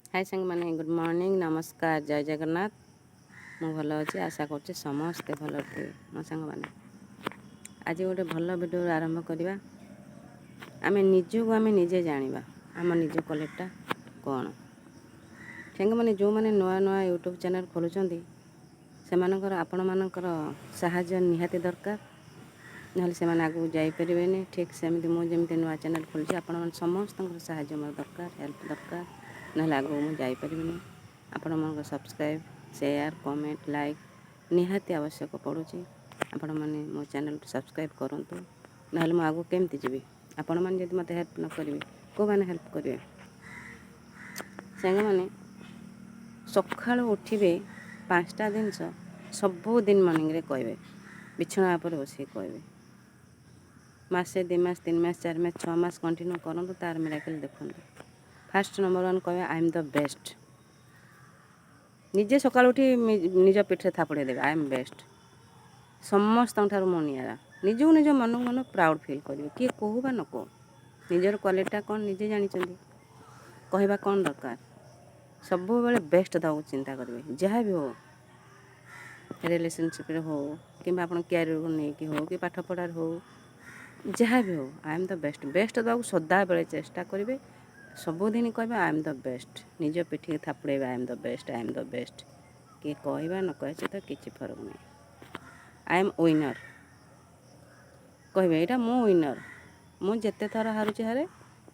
High ସାଙ୍ଗମାନେ, good morning, ନମସ୍କାର, ଜୟ ଜଗନ୍ନାଥ। ମୁଁ ଭଲ ଅଛି, ଆଶା କରୁଛି ସମସ୍ତେ ଭଲରେ ଥିବେ। ମୋ ସାଙ୍ଗମାନେ, ଆଜି ଗୋଟେ ଭଲ ଭିଡ଼ିଓ ଆରମ୍ଭ କରିବା। ଆମେ ନିଜକୁ ଆମେ ନିଜେ ଜାଣିବା, ଆମ ନିଜ କ୍ୱାଲିଟିଟା କ'ଣ। ସାଙ୍ଗମାନେ, ଯେଉଁମାନେ ନୂଆ ନୂଆ ୟୁଟ୍ୟୁବ୍ ଚ୍ୟାନେଲ୍ ଖୋଲୁଛନ୍ତି, ସେମାନଙ୍କର ଆପଣମାନଙ୍କର ସାହାଯ୍ୟ ନିହାତି ଦରକାର, ନହେଲେ ସେମାନେ ଆଗକୁ ଯାଇପାରିବେନି। ଠିକ୍ ସେମିତି ମୁଁ ଯେମିତି ନୂଆ ଚ୍ୟାନେଲ୍ ଖୋଲିଛି, ଆପଣମାନେ ସମସ୍ତଙ୍କର ସାହାଯ୍ୟ ମୋର ଦରକାର, ହେଲ୍ପ ଦରକାର, ନହେଲେ ଆଗକୁ ମୁଁ ଯାଇପାରିବିନି। ଆପଣମାନଙ୍କ ସବସ୍କ୍ରାଇବ୍, ସେୟାର, କମେଣ୍ଟ, ଲାଇକ୍ ନିହାତି ଆବଶ୍ୟକ ପଡ଼ୁଛି। ଆପଣମାନେ ମୋ ଚ୍ୟାନେଲ୍କୁ ସବସ୍କ୍ରାଇବ୍ କରନ୍ତୁ, ନହେଲେ ମୁଁ ଆଗକୁ କେମିତି ଯିବି? ଆପଣମାନେ ଯଦି ମୋତେ ହେଲ୍ପ ନ କରିବେ, କେଉଁମାନେ ହେଲ୍ପ କରିବେ? ସାଙ୍ଗମାନେ, ସକାଳୁ ଉଠିବେ, ପାଞ୍ଚଟା ଜିନିଷ ସବୁଦିନ ମର୍ଣ୍ଣିଂରେ କହିବେ, ବିଛଣା ଉପରେ ବସିକି କହିବେ। ମାସେ, 2 ମାସ, 3 ମାସ, 4 ମାସ, 6 ମାସ କଣ୍ଟିନ୍ୟୁ କରନ୍ତୁ, ତାର ମିରାକଲ୍ ଦେଖନ୍ତୁ। ଫାର୍ଷ୍ଟ ନମ୍ବର ୱାନ୍ କହିବେ, "I am the best." ନିଜେ ସକାଳୁ ଉଠି ନିଜ ପିଠିରେ ଥାପୁଡ଼େଇ ଦେବେ, "I am best, ସମସ୍ତଙ୍କ ଠାରୁ ମୁଁ ନିଆରା।" ନିଜକୁ ନିଜ ମନକୁ ମନ ପ୍ରାଉଡ଼ ଫିଲ୍ କରିବେ। କିଏ କହୁ ବା ନ କହୁ, ନିଜର କ୍ୱାଲିଟିଟା କ'ଣ ନିଜେ ଜାଣିଛନ୍ତି, କହିବା କ'ଣ ଦରକାର? ସବୁବେଳେ ବେଷ୍ଟ ଦେବାକୁ ଚିନ୍ତା କରିବେ। ଯାହା ବି ହଉ, ରିଲେସନସିପ୍ରେ ହଉ କିମ୍ବା ଆପଣ କ୍ୟାରିୟରକୁ ନେଇକି ହଉ କି ପାଠ ପଢ଼ାରେ ହଉ, ଯାହା ବି ହଉ, "I am the best." Best ଦେବାକୁ ସଦାବେଳେ ଚେଷ୍ଟା କରିବେ। ସବୁଦିନ କହିବେ, "I am the best." ନିଜ ପିଠିକି ଥାପୁଡ଼େଇବେ, "I am the best, I am the best." କିଏ କହିବା ନ କହିବା ସହିତ କିଛି ଫରକ ନାହିଁ। "I am winner" କହିବେ। ଏଇଟା ମୁଁ ୱିନର୍। ମୁଁ ଯେତେ ଥର ହାରୁଛି ହାରେ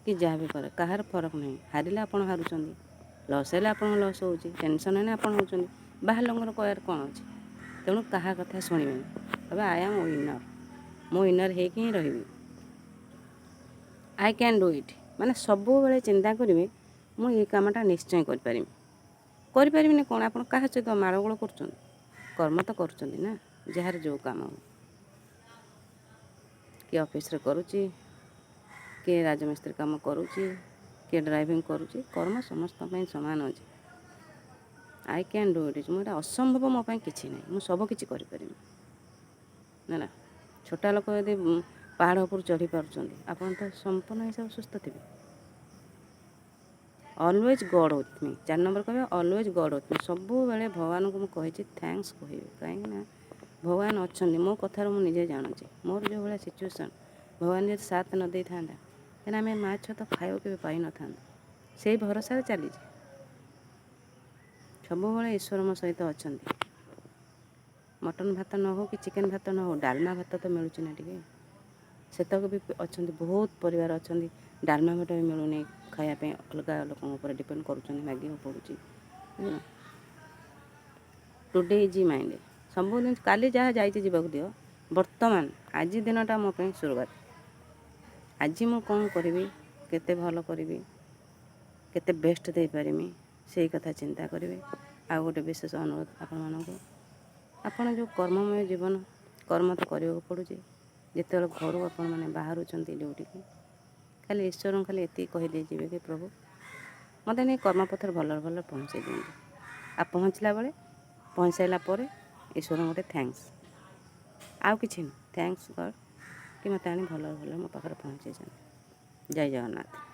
କି ଯାହା ବି କରେ, କାହାର ଫରକ ନାହିଁ। ହାରିଲେ ଆପଣ ହାରୁଛନ୍ତି, ଲସ୍ ହେଲେ ଆପଣଙ୍କ ଲସ୍ ହେଉଛି, ଟେନସନ୍ ହେଲେ ଆପଣ ହେଉଛନ୍ତି, ବାହାର ଲୋକଙ୍କର କହିବାର କ'ଣ ଅଛି? ତେଣୁ କାହା କଥା ଶୁଣିବେନି। କହିବେ, "I am winner, ମୁଁ ୱିନର୍ ହେଇକି ହିଁ ରହିବି।" "I can do it." ମାନେ ସବୁବେଳେ ଚିନ୍ତା କରିବେ, ମୁଁ ଏଇ କାମଟା ନିଶ୍ଚୟ କରିପାରିବି। କରିପାରିବିନି କ'ଣ? ଆପଣ କାହା ସହିତ ମାଡ଼ଗୋଳ କରୁଛନ୍ତି? କର୍ମ ତ କରୁଛନ୍ତି ନା? ଯାହାର ଯେଉଁ କାମ ହଉ, କିଏ ଅଫିସରେ କରୁଛି, କିଏ ରାଜମିସ୍ତ୍ରୀ କାମ କରୁଛି, କିଏ ଡ୍ରାଇଭିଂ କରୁଛି, କର୍ମ ସମସ୍ତଙ୍କ ପାଇଁ ସମାନ ଅଛି। "I can do it." ମୁଁ ଏଇଟା ଅସମ୍ଭବ ମୋ ପାଇଁ କିଛି ନାହିଁ, ମୁଁ ସବୁ କିଛି କରିପାରିବି ହେଲା। ଛୋଟ ଲୋକ ଯଦି ପାହାଡ଼ ଉପରୁ ଚଢ଼ି ପାରୁଛନ୍ତି, ଆପଣ ତ ସମ୍ପୂର୍ଣ୍ଣ ହିସାବ ସୁସ୍ଥ ଥିବେ। "Always God with me." 4 number କହିବେ, "Always God with me." ସବୁବେଳେ ଭଗବାନଙ୍କୁ ମୁଁ କହିଛି thanks କହିବେ, କାହିଁକି ନା ଭଗବାନ ଅଛନ୍ତି। ମୋ କଥାରୁ ମୁଁ ନିଜେ ଜାଣୁଛି, ମୋର ଯେଉଁ ଭଳିଆ ସିଚୁଏସନ୍, ଭଗବାନ ଯଦି ସାଥ ନ ଦେଇଥାନ୍ତା, ତାହେଲେ ଆମେ ମା ଛୁଆ ତ ଖାଇବାକୁ କେବେ ପାଇନଥାନ୍ତୁ। ସେଇ ଭରସାରେ ଚାଲିଛି। ସବୁବେଳେ ଈଶ୍ୱର ମୋ ସହିତ ଅଛନ୍ତି। ମଟନ୍ ଭାତ ନ ହଉ କି ଚିକେନ୍ ଭାତ ନ ହଉ, ଡାଲମା ଭାତ ତ ମିଳୁଛି ନା ଟିକେ। ସେତକ ବି ଅଛନ୍ତି, ବହୁତ ପରିବାର ଅଛନ୍ତି, ଡାଲମା ଭାତ ବି ମିଳୁନି ଖାଇବା ପାଇଁ, ଅଲଗା ଲୋକଙ୍କ ଉପରେ ଡିପେଣ୍ଡ କରୁଛନ୍ତି, ମାଗିବାକୁ ପଡ଼ୁଛି, ବୁଝିଲ? "Today is mine." ସବୁଦିନ କାଲି ଯାହା ଯାଇଛି ଯିବାକୁ ଦିଅ, ବର୍ତ୍ତମାନ ଆଜି ଦିନଟା ମୋ ପାଇଁ ସୁରୁଆତ। ଆଜି ମୁଁ କ'ଣ କରିବି, କେତେ ଭଲ କରିବି, କେତେ ବେଷ୍ଟ ଦେଇପାରିବି, ସେଇ କଥା ଚିନ୍ତା କରିବେ। ଆଉ ଗୋଟେ ବିଶେଷ ଅନୁରୋଧ ଆପଣମାନଙ୍କୁ, ଆପଣ ଯେଉଁ କର୍ମମୟ ଜୀବନ, କର୍ମ ତ କରିବାକୁ ପଡ଼ୁଛି, ଯେତେବେଳେ ଘରୁ ଆପଣମାନେ ବାହାରୁଛନ୍ତି ଡ୍ୟୁଟିକି, ଖାଲି ଈଶ୍ୱରଙ୍କୁ ଖାଲି ଏତିକି କହିଦେଇଯିବେ କି ପ୍ରଭୁ, ମୋତେ ନେଇ କର୍ମପଥରେ ଭଲରେ ଭଲରେ ପହଞ୍ଚେଇ ଦିଅନ୍ତୁ। ଆଉ ପହଞ୍ଚିଲା ବେଳେ, ପହଞ୍ଚି ସାରିଲା ପରେ ଈଶ୍ୱରଙ୍କୁ ଗୋଟେ thanks, ଆଉ କିଛି ନୁହଁ। Thanks ଗଡ଼୍ କି ମୋତେ ଆଣି ଭଲରେ ଭଲରେ ମୋ ପାଖରେ ପହଞ୍ଚେଇଛନ୍ତି। ଜୟ ଜଗନ୍ନାଥ।